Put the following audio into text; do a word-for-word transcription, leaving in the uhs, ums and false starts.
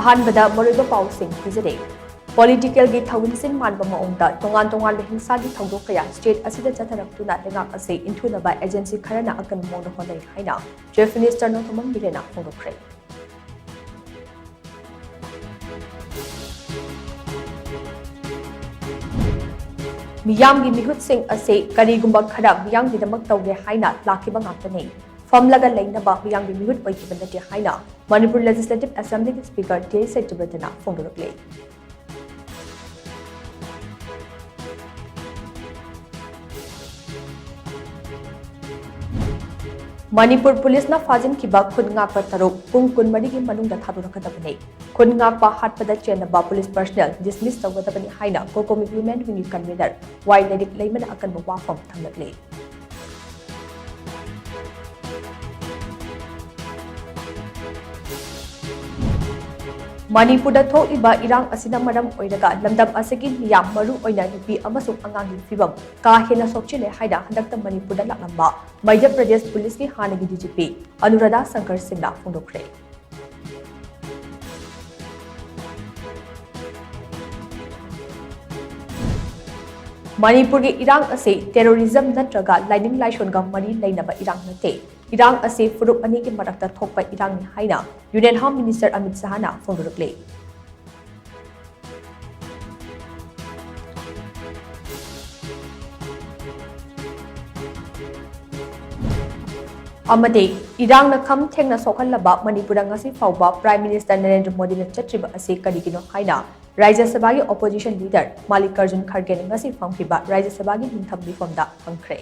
ꯑꯍꯥꯟꯕꯗ ꯃꯔꯨꯑꯣꯏꯕ ꯄꯥꯎꯁꯤꯡ ꯄꯤꯖꯔꯤ꯫ ꯄꯣꯂꯤꯇꯤꯀꯦꯜꯒꯤ ꯊꯧꯁꯤꯟ ꯃꯥꯟꯕ ꯃꯑꯣꯡꯗ ꯇꯣꯉꯥꯟ ꯇꯣꯉꯥꯟꯕ ꯍꯤꯡꯁꯥꯒꯤ ꯊꯧꯗꯣꯛ ꯀꯌꯥ ꯁ꯭ꯇꯦꯠ ꯑꯁꯤꯗ ꯆꯠꯊꯔꯛꯇꯨꯅ ꯂꯩꯉꯥꯛ ꯑꯁꯤ ꯏꯟꯊꯨꯅꯕ ꯑꯦꯖꯦꯟꯁꯤ ꯈꯔꯅ ꯑꯀꯟꯕ ꯃꯑꯣꯡꯗ ꯍꯣꯠꯅꯩ ꯍꯥꯏꯅ ꯆꯤꯐ ꯃꯤꯅꯤꯁꯇꯔ ꯅꯣꯡꯊꯣꯝꯕꯝ ꯕꯤꯔꯦꯟꯅ ꯐꯣꯡꯗꯣꯛꯈ꯭ꯔꯦ꯫ ꯃꯤꯌꯥꯝꯒꯤ ꯃꯤꯍꯨꯠꯁꯤꯡ ꯑꯁꯤ ꯀꯔꯤꯒꯨꯝꯕ ꯈꯔ ꯃꯤꯌꯥꯝꯒꯤꯗꯃꯛ ꯇꯧꯒꯦ ꯍꯥꯏꯅ ꯂꯥꯛꯈꯤꯕ ꯉꯥꯛꯇꯅꯤ꯫ ꯐꯝꯂꯒ ꯂꯩꯅꯕ ꯃꯤꯌꯥꯝꯒꯤ ꯃꯤꯍꯨꯠ ꯑꯣꯏꯈꯤꯕ ꯅꯠꯇꯦ ꯍꯥꯏꯅ ꯃꯅꯤꯄꯨꯔ ꯂꯦꯖꯤꯁꯂꯦꯇꯤꯚ ꯑꯦꯁꯦꯝꯕ꯭ꯂꯤꯒꯤ ꯁ꯭ꯄꯤꯀꯔ ꯇꯦꯔꯤ ꯁꯦꯇ꯭ꯌꯕ꯭ꯔꯇꯅ ꯐꯣꯡꯗꯣꯔꯛꯂꯤ꯫ ꯃꯅꯤꯄꯨꯔ ꯄꯨꯂꯤꯁꯅ ꯐꯥꯖꯤꯟꯈꯤꯕ ꯈꯨꯟ ꯉꯥꯛꯄ ꯇꯔꯨꯛ ꯄꯨꯡ ꯀꯨꯟꯃꯔꯤꯒꯤ ꯃꯅꯨꯡꯗ ꯊꯥꯗꯣꯔꯛꯀꯗꯕꯅꯤ꯫ ꯈꯨꯟ ꯉꯥꯛꯄ ꯍꯥꯠꯄꯗ ꯆꯦꯟꯅꯕ ꯄꯨꯂꯤꯁ ꯄꯔꯁꯅꯦꯜ ꯗꯤꯁꯃꯤꯁ ꯇꯧꯒꯗꯕꯅꯤ ꯍꯥꯏꯅ COCOMI Women Wingꯒꯤ ꯀꯟꯚꯤꯅꯔ ꯋꯥꯏ ꯂꯩꯔꯤꯛ ꯂꯩꯃꯅ ꯑꯀꯟꯕ ꯋꯥꯐꯝ ꯊꯝꯂꯛꯂꯤ꯫ ꯃꯅꯤꯄꯨꯔꯗ ꯊꯣꯛꯂꯤꯕ ꯏꯔꯥꯡ ꯑꯁꯤꯅ ꯃꯔꯝ ꯑꯣꯏꯔꯒ ꯂꯝꯗꯝ ꯑꯁꯤꯒꯤ ꯃꯤꯌꯥꯝ, ꯃꯔꯨ ꯑꯣꯏꯅ ꯅꯨꯄꯤ ꯑꯃꯁꯨꯡ ꯑꯉꯥꯡꯒꯤ ꯐꯤꯕꯝ ꯀꯥ ꯍꯦꯟꯅ ꯁꯣꯛꯆꯤꯜꯂꯦ ꯍꯥꯏꯅ ꯍꯟꯗꯛꯇ ꯃꯅꯤꯄꯨꯔꯗ ꯂꯥꯛꯂꯝꯕ ꯃꯙ꯭ꯌ ꯄ꯭ꯔꯗꯦꯁ ꯄꯨꯂꯤꯁꯀꯤ ꯍꯥꯟꯅꯒꯤ DGP ꯑꯅꯨꯔꯥꯙꯥ ꯁꯪꯀꯔ ꯁꯤꯡꯅ ꯐꯣꯡꯗꯣꯛꯈ꯭ꯔꯦ꯫ ꯃꯅꯤꯄꯨꯔꯒꯤ ꯏꯔꯥꯡ ꯑꯁꯤ ꯇꯦꯔꯣꯔꯤꯖꯝ ꯅꯠꯇ꯭ꯔꯒ ꯂꯥꯏꯅꯤꯡ ꯂꯥꯏꯁꯣꯟꯒ ꯃꯔꯤ ꯂꯩꯅꯕ ꯏꯔꯥꯡ ꯅꯠꯇꯦ꯫ ꯏꯔꯥꯡ ꯑꯁꯤ ꯐꯨꯔꯨꯞ ꯑꯅꯤꯒꯤ ꯃꯔꯛꯇ ꯊꯣꯛꯄ ꯏꯔꯥꯡꯅꯤ ꯍꯥꯏꯅ ꯌꯨꯅꯤꯌꯟ ꯍꯣꯝ ꯃꯤꯅꯤꯁꯇꯔ ꯑꯃꯤꯠ ꯁꯍꯥꯅ ꯐꯣꯡꯗꯣꯔꯛꯂꯤ꯫ ꯑꯃꯗꯤ ꯏꯔꯥꯡꯅ ꯈꯝ ꯊꯦꯡꯅ ꯁꯣꯛꯍꯜꯂꯕ ꯃꯅꯤꯄꯨꯔꯗ ꯉꯁꯤ ꯐꯥꯎꯕ ꯄ꯭ꯔꯥꯏꯝ ꯃꯤꯅꯤꯁꯇꯔ ꯅꯔꯦꯟꯗ꯭ꯔ ꯃꯣꯗꯤꯅ ꯆꯠꯇ꯭ꯔꯤꯕ ꯑꯁꯤ ꯀꯔꯤꯒꯤꯅꯣ ꯍꯥꯏꯅ ꯔꯥꯖ꯭ꯌ ꯁꯚꯥꯒꯤ ꯑꯣꯄꯣꯖꯤꯁꯟ ꯂꯤꯗꯔ ꯃꯥꯜꯂꯤꯀꯥꯔꯖꯨꯟ ꯈꯔꯒꯦꯅ ꯉꯁꯤ ꯐꯝꯈꯤꯕ ꯔꯥꯖ꯭ꯌ ꯁꯚꯥꯒꯤ ꯅꯤꯡꯊꯝ ꯃꯤꯐꯝꯗ ꯍꯪꯈ꯭ꯔꯦ꯫